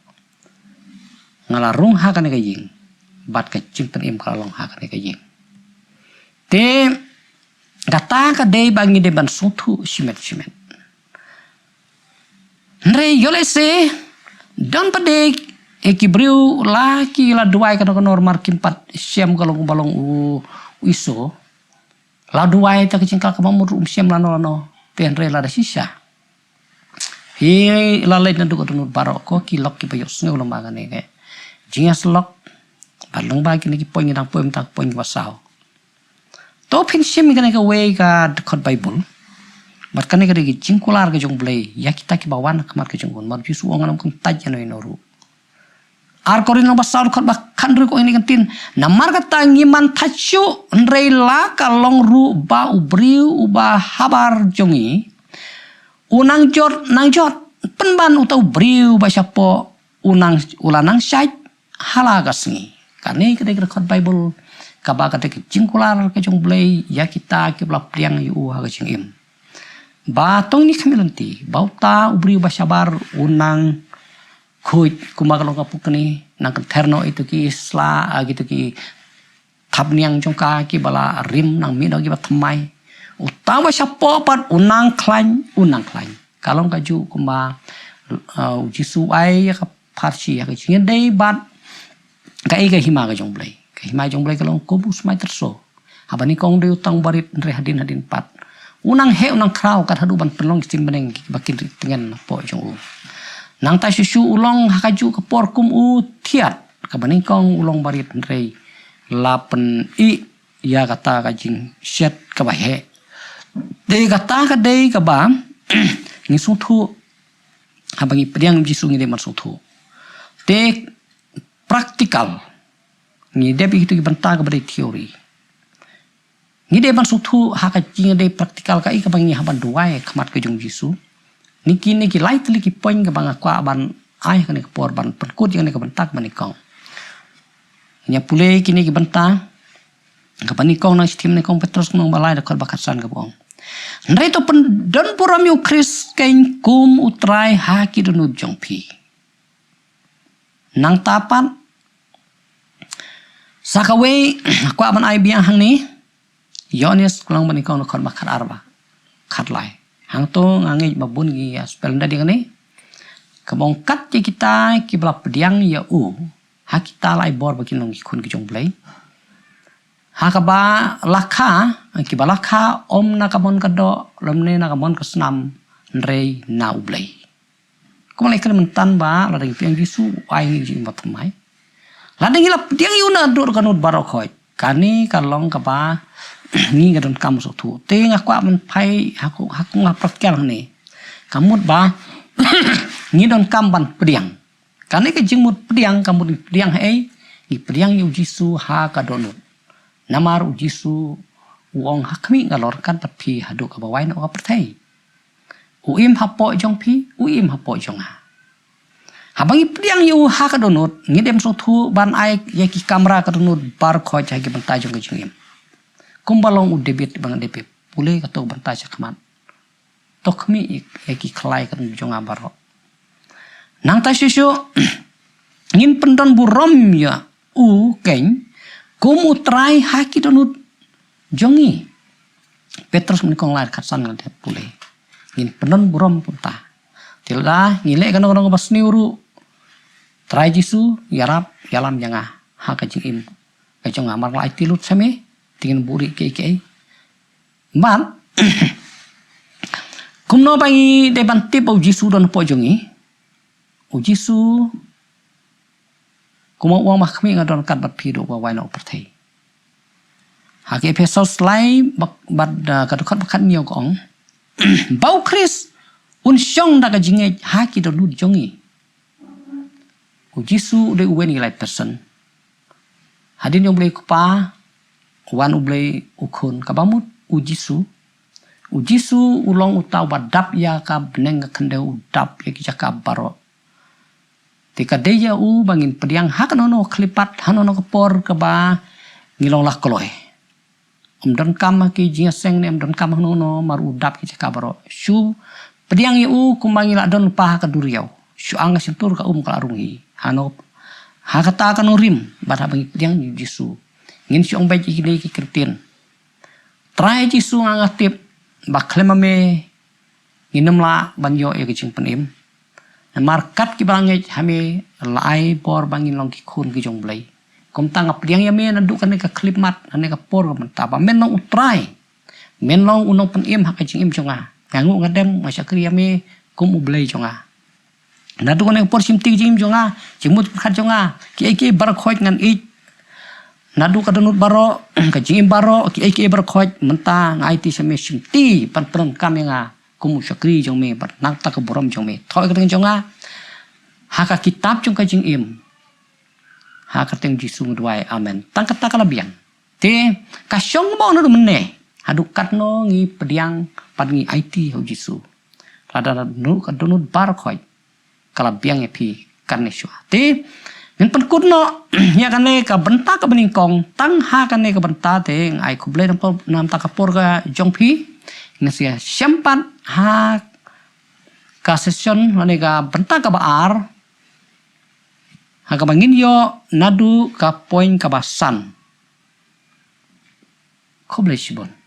nga la rung ha kane ka ïing, bad ka jingpynim ka la long ha kane ka ïing. Te kata ka dei ba ngi dei ban sngewthuh shimet shimet. Hynrei ïoh lehse don pat de ki briew la ki la duwai kano kano namar kim pat shem ka long ba long u Iso. La duwai ta ka jingkal ka bamut ruh um shem lano lano. Te hynrei lada shisha, hi la leit naduh ka dohnud baroh, ko ki lok kiba ïohsngew lem bad kane ka jingïasyllok. Bad lem bad kine ki point ngi dang poi mynta ka point kaba saw. To phin shim ïa kane kawei ka dkhot Baibl. Bad kane ka dei ka jingkular ka jong U Blei ïa kita kiba wan ha khmat ka jong u. Namar u Jisu u ong, ngan ym kyntait ïano ïano ruh. Ar Korinth lynnong ba saw dkhot ba khathynriew ka ong ïa kane ka ktien. Namar kata ngim man thait shuh, hynrei la ka long ruh ba u briew uba habar jong ngi u nang jot, nang jot. Pynban uta u briew ba shapoh u nang, u la nang shait ha la ka sngi. Kane ka dei ka dkhot Baibl kaba ka dei ka jingkular ka jong U Blei ïa kita kiba la pdiang ïa u ha ka jingim. Ba to ngin ïa khmih lynti ba uta u briew ba shabar u nang khuid kumba ka long ka pukni, nang kynther noh ïa kito ki sla, ah, kito ki thapniang jong ka kiba la rim, nang mih noh kiba thymmai. Uta ba shapoh pat u nang khlaiñ, u nang khlaiñ. Ka long kajuh kumba, ah, u Jisu u ai ïa ka pharshi ha ka jingïadei bad kaei ka hima ka jong U Blei. Ka hima jong U Blei ka long kum u smai tyrso. Haba nyngkong dei u tang barit, hynrei hadien hadien pat u nang heh, u nang khraw kat haduh ban pynlong ki ktien bneng kiba kin ri tngen napoh jong u. Nangta shuh shuh u long ha kajuh ka por kum u thiat, kaba nyngkong u long barit hynrei la pyn-i ïa kata ka jingshet kaba heh. Te kata ka dei kaba ngi sngewthuh, haba ngi pdiang Jisu ngi dei ban sngewthuh. Te practical, ngi dep ïa kito ki bynta kaba dei theory. Ngi dei ban sngewthuh ha ka jingdei practical kaei kaba ngi hap ban duwai ha khmat ka jong Jisu. Ni kine ki lai tylli ki point kaba nga kwah ban ai ha kane ka por ban pynkut ïa kane ka bynta kaba nyngkong. Ngi ïa pule kine ki bynta kaba nyngkong na shithi nyngkong Petros lynnong ba lai dkhot ba khatsan kaba ong, hynrei to pyndon burom ïa u Khrist keiñ kum u Trai ha ki dohnud jong phi. Nangta pat sa kawei kwah ban ai biang hangne, Ïoannis lynnong ba nyngkong dkhot ba khatar bad khatlai. Hangto nga ngeit ba bun ngi ïa spell ynda dei kane. Kaba ong, kat ïa kita kiba la pdiang ïa u, ha kita la ai bor ba kin long ki khun ki jong U Blei. Ha kaba la kha, kiba la kha ym na ka mon ka doh lymne na ka mon ka snam, hynrei na U Blei. Kumba la ïa kren mynta ba lada ngi pdiang Jisu u ai ngi jingim bathymmai. Lada ngi la pdiang ïa u naduh ka nud baroh khoit, kane ka long kaba ngi nga donkam sngewthuh. Te nga kwah ban phai ha ka, ha ka nga practical hangne. Ka mut ba ngi donkam ban pdiang. Kane ka jingmut pdiang ka mut ngi pdiang haei? Ngi pdiang ïa u Jisu ha ka dohnud. Namar u Jisu u ong, ha khmih nga la ryngkat bad phi haduh kaba wai noh ka pyrthei. U im hapoh jong phi, u im hapoh jong nga. Haba ngi pdiang ïa u ha ka dohnud, ngi dei ban sngewthuh ban ai ïa ki kamra ka dohnud baroh khoit ha ki bynta jong ka jingim. Kumba long u David, ba nga dei pule kato ka bynta sha khmat. To khmih ïa ki khlai ka dohnud jong nga baroh. Nangta shuh shuh ngin pyndon burom ïa u keiñ kum u Trai ha ki dohnud jong ngi. Petros lynnong lai khatsan ngan dep pule. Ngin pyndon burom kumta. Te lada ngi leh kano kano kaba sniew ruh, Trai Jisu, ïarap ïalam ïa nga ha ka jingim ka jong nga, namar nga la aiti lut sha me, te ngin buhrieh kiei kiei. Bad kumno ba ngi dei ban tip ba u Jisu u don hapoh jong ngi? U Jisu kumba u ong, ha khmih nga la ryngkat bad phi haduh ba wai noh ka pyrthei. Ha ki Ephesos lai bad, bad, ah, ka dkhot ba khathynñiew ka ong, ba u Khrist un shong da ka jingngeit ha ki dohnud jong ngi. U Jisu u dei uwei na ki lai person. Hadien jong U Blei u Kpa, wan U Blei u Khun, kaba mut u Jisu. U Jisu u long uta uba dap ïa ka bneng ka khyndew, u dap ïa ki jaka baroh. Te ka dei ïa u ba ngin pdiang ha kano kano ka khyllipmat, ha kano kano ka por kaba ngi long la kloi. Ym donkam ha ki jingïaseng ne ym donkam ha kano kano, namar u dap ki jaka baroh. Shu Pdiang ïa u kumba ngi la don lypa ha ka duriaw. Shuwa nga shyntur ka um ka la rung hi. Hano, ha kata ka nongrim, bad haba ngi pdiang ïa u Jisu, ngin shu ong beit ïa kine ki ktien: Trai Jisu, nga nga tip ba khlem ma me ngin ym lah ban ïoh ïa ka jingpynim. Namar kat kiba la ngeit ha me la ai bor ba ngin long ki khun ki jong U Blei. Kumta nga pdiang ïa me naduh kane ka khyllipmat, kane ka por ka mynta, ba men long U Trai. Men long U Nongpynim ha ka jingim jong nga. Nga nguh nga dem, nga shakri ïa me kum U Blei jong nga. Naduh kane ka por shimti ka jingim jong nga, jingmut pyrkhat jong nga, kiei kiei baroh khoit ngan ïeit. Naduh ka dohnud baroh, ka jingim baroh, kiei kiei baroh khoit, mynta nga aiti sha me, shimti ban pyndonkam ïa nga kum u shakri jong me, bad nangta ka burom jong me. Thoh ïa ka kyrteng jong nga ha ka kitab jong ka jingim. Ha ka kyrteng Jisu nga duwai. Amen. Tang kata ka la biang. Te ka shong mo naduh mynne haduh katno ngi pdiang bad ngi aiti ha u Jisu. Lada naduh ka dohnud baroh khoit, ka la biang ïa phi kane shuwa. Te ngin pynkut noh ïa kane ka bynta kaba nyngkong, tang ha kane ka bynta te nga ai khublei namar, namar ka por ka jong phi. Ngin sa ïashem pat ha ka session lane ka bynta kaba ar, ha kaba ngin ïoh naduh ka point kaba san. Khublei shibun.